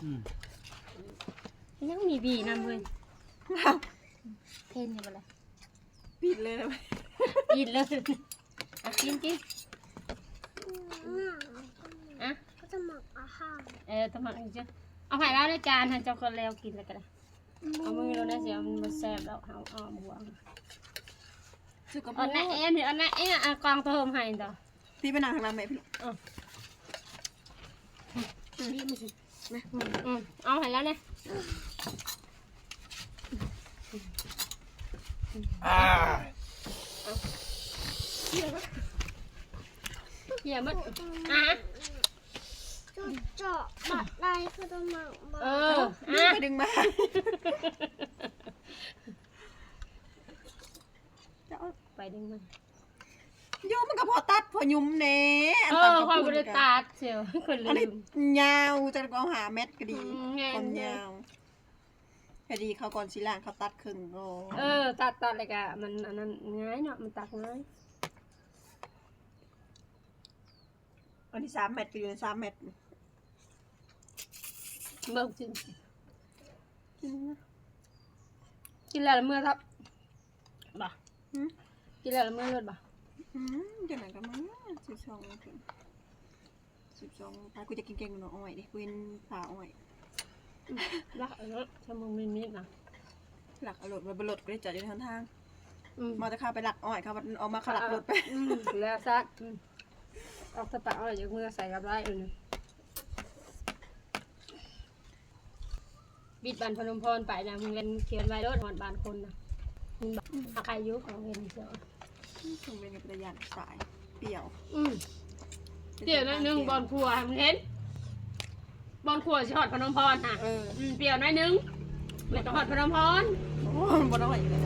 ອືມ ຍັງມີບີນຳເວີຍ. ເຫັນຢູ່ບໍ່ລະ? ປິດເລີຍນະ ປິດເລີຍ. ອ່ະ ກິນ ກິນ. ອ່ະ ກໍຈະໝັກອາຫານ. ເອີ ຕ້ອງໝັກເອງ. ເອົາໃຫ້ລາວໃນຈານຫັ້ນ ເຈົ້າກໍແລ້ວກິນແລ້ວກໍໄດ້. ເອົາມືໂລດນະ ຊິເອົາ ມັນບໍ່ແຊບດອກ ເຮົາເອົາບ່ວງ. ອອນນະແອນ ອອນນະແອນ ເອົາກອງໂຕໂຮມໃຫ້ດອກ. ພີ່ໄປນັ່ງທາງຫຼັງແມ່ພີ່. ເອີ ນີ້ມັນຊິ ມາ ອືມ ເອົາໃຫ້ລາວແດ່. ອ່າ ເຫຍໝົດ ອ່າ ຈຸດເຈາະບັດໃດຄືຕ້ອງມາ ເອີ ດຶງໄປດຶງມາ ຈະເອົາໄປດຶງມາ. ໂຍ ມັນກໍພໍຕັດພໍຫຍຸມແດ່. ອັນ ເອີ ຕັດ ຂ້ອຍບໍ່ໄດ້ຕັດ ເຊວ ຂ້ອຍລືມ. ອັນນີ້ຍາວ ຈັກວ່າເອົາຫ້າແມັດກໍດີ ອືມ ຄວາມຍາວ. ແມ່ນ ພໍດີເຂົາກ່ອນຊິລ້າງ ເຂົາຕັດເຄິ່ງກໍ ເອີ ຕັດ ຕັດແລ້ວກໍມັນອັນນັ້ນງ່າຍເນາະ ມັນຕັດງ່າຍ. ອັນນີ້ສາມແມັດ ກໍຢູ່ໃນສາມແມັດ. ເບິ່ງຊິ ກິນ ກິນແລ້ວລະເມືອທັບ ບໍ່? ຫື? ກິນແລ້ວລະເມືອໂລດບໍ່? ອືມ ຈັ່ງໃດກໍມາ ສິບສອງໂມງເຄິ່ງ ສິບສອງໂມງປາຍ. ກູຢາກກິນແກງໜໍ່ອ້ອຍເດ້ ກູເຫັນປາອ້ອຍ. ອືມ ລັກເອົາໂລດ ຖ້າມຶງມີມີດນະ ລັກເອົາໂລດ. ວ່າບໍ່ລົດ ກູໄດ້ຈອດຢູ່ໃນຫົນທາງ. ອືມ ມາແຕ່ຂ້າໄປລັກອ້ອຍ ເຂົາອອກມາ ເຂົາລັກລົດໄປ. ອືມ ແລ້ວຊະ. ອືມ ອອກແຕ່ປາອ້ອຍ ຢາກເມືອໃສ່ກັບຫຼາຍ ເອີ ບິດບ້ານພະນົມພອນໄປນະ ມຶງແລ່ນຂຽນໄວ້ໂລດ ຮອດບ້ານຄົນນະ. ອືມ ອາໄຄຢູ່ ຂອງເຫັນເຈົ້າ ຂອງເຫັນກໍເປັນຕາຢ້ານສາຍ ປ່ຽວ. ອືມ ປ່ຽວໜ້ອຍໜຶ່ງ ປ່ຽວ ບ່ອນຂົວ ໃຫ້ມັນເຫັນ ບ່ອນຂົວຊິຮອດພະນົມພອນຫັ້ນ. ເອີ ອືມ ປ່ຽວໜ້ອຍໜຶ່ງ ແລ້ວກໍຮອດພະນົມພອນ. ໂອ້ ບໍ່ນ້ອຍເລີຍ.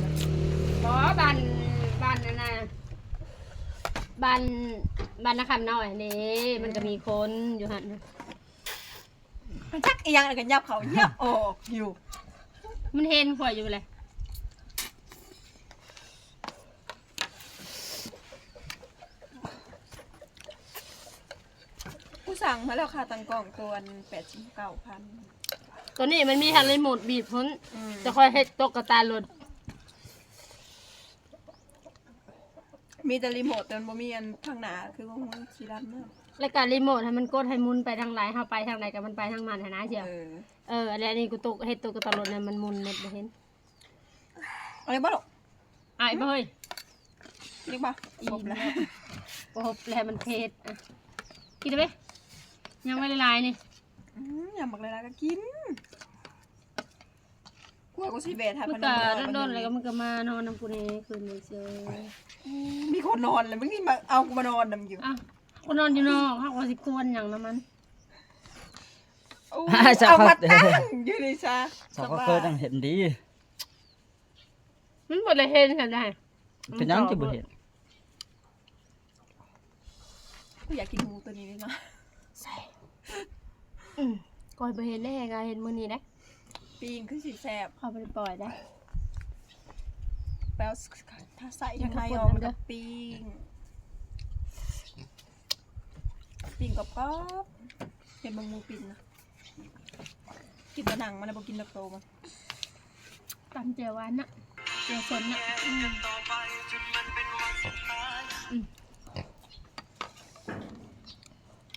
ບໍ່ ບ້ານ ບ້ານນັ້ນນະ ບ້ານ ບ້ານນາຄຳນ້ອຍນີ້ ມັນກໍມີຄົນຢູ່ຫັ້ນ. ມັນຈັກອີ່ຫຍັງ ແລ້ວກໍຫຍັບເຂົ້າຫຍັບອອກຢູ່ ມັນເຫັນຂ້ອຍຢູ່ແຫຼະ. ກູສັ່ງມາແລ້ວຄ່າຕັ້ງກ້ອງ ຕົວອັນແປດສິບເກົ້າພັນ. ຕົວນີ້ມັນມີທັງຣີໂມດບີບພຸ້ນ. ອືມ ຈະຄ່ອຍເຮັດຕົກກະຕາລົດ. ມີແຕ່ຣີໂມດ ແຕ່ມັນບໍ່ມີອັນທາງໜ້າ ຄືຂອງມຶງສີດຳເນາະ. ແລ້ວກໍຣີໂມດໃຫ້ມັນກົດໃຫ້ໝູນໄປທາງໃດ ເຮົາໄປທາງໃດກໍມັນໄປທາງນັ້ນຫັ້ນນະ ເຈົ້າ. ເອີ ເອີ ແລ້ວນີ້ກູຕົກ ເຮັດຕົກກະຕາລົດນັ້ນ ມັນໝູນໝົດ ບໍ່ເຫັນ. ເອົາເລີຍບໍ່ລູກ? ອາຍບໍ່ເຮີ້ຍ? ກິນອີກບໍ່? ອີ່ມແລ້ວ ບໍ່ຄົບແລ້ວ ມັນເຜັດ. ອ່ະ ກິນໄດ້ໄໝ? ຍັງໄວ້ຫຼາຍໆນີ້. ອືມ ຍັງບັກຫຼາຍໆກໍກິນ. ກວ່າກູຊິແວ່ຖ້າ ມັນກໍດົນໆ ແລ້ວກໍມັນກໍມານອນນຳກູແດ່ຄືນນີ້ເຊີຍ. ອືມ ມີຄົນນອນແລ້ວ ມຶງນີ້ມາເອົາກູມານອນນຳຢູ່. ອ້າວ ກູນອນຢູ່ນອກ ເຮົາກໍຊິຄວນຫຍັງນຳມັນ. ໂອ້ຍ ເອົາມາຕັ້ງຢູ່ນີ້ຊະ ສະບາຍ ເຂົາກໍເຄີຍຈັ່ງເຫັນດີ. ມັນບໍ່ໄດ້ເຫັນຊັ້ນໃດ. ເປັນຫຍັງຈຶ່ງບໍ່ເຫັນ? ກູຢາກກິນໝູຕົວນີ້ເລີຍນະ. ໃສ່ ອືມ ຂ້ອຍບໍ່ເຫັນເດ້ ຫາເຫັນມື້ນີ້ເດ້. ປີ້ງຄືຊິແຊບ ຂ້ອຍບໍ່ໄດ້ປ່ອຍເດ້. ແປວ ຖ້າໃສ່ທາງໃນອອກ ມັນກໍປີ້ງ ປີ້ງກອບໆ. ເຫັນເບິ່ງໝູປີ້ງນະ. ກິນແຕ່ໜັງມັນນະ ບໍ່ກິນແຕ່ໂຕມັນ. ຕຳແຈ່ວຫວານນະ ແຈ່ວສົ້ມນະ. ອືມ ອືມ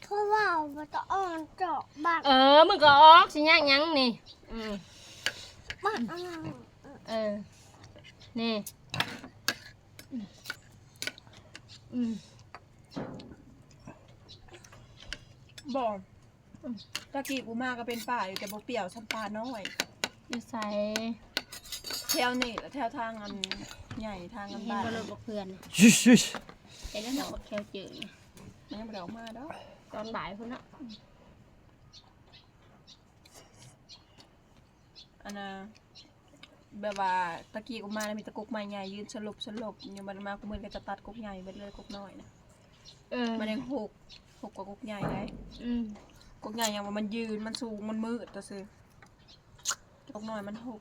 ຄືວ່າບໍ່ຕ້ອງອອກຈາກບ້ານ. ເອີ ມຶງກໍອອກ ຊິຍາກຫຍັງນີ້. ອືມ ບ້ານອັນນັ້ນ ເອີ ນີ້ ອືມ ບໍ່ ຕະກີ້ກູມາກໍເປັນປ່າຢູ່ ແຕ່ບໍ່ປ່ຽວສ່ຳປ່ານ້ອຍ. ຢູ່ໃສ? ແຖວນີ້ລະ ແຖວທາງອັນໃຫຍ່ ທາງອັນບ້ານ. ເຫັນບໍ່ລົດບັກເພື່ອນ? ເຫັນແລ້ວເນາະ ບັກແຄວເຈີ ມັນຍັງບໍ່ໄດ້ອອກມາດອກ ຕອນບ່າຍພຸ້ນເນາະ. ອັນນ່າ ແບບວ່າຕະກີ້ກູມານະ ມີແຕ່ກົກໄມ້ໃຫຍ່ຢືນສະຫຼົບສະຫຼົບຢູ່ ບັດມາຄູ່ມື້ນີ້ເຂົາເຈົ້າຕັດກົກໃຫຍ່ເບິດເລີຍ ກົກນ້ອຍນະ. ເອີ ມັນຍັງຫົກ ຫົກກວ່າກົກໃຫຍ່ໄດ໋. ອືມ ກົກໃຫຍ່ຫຍັງວ່າມັນຢືນ ມັນສູງ ມັນມືດຕະຊື່ ກົກນ້ອຍມັນຫົກ.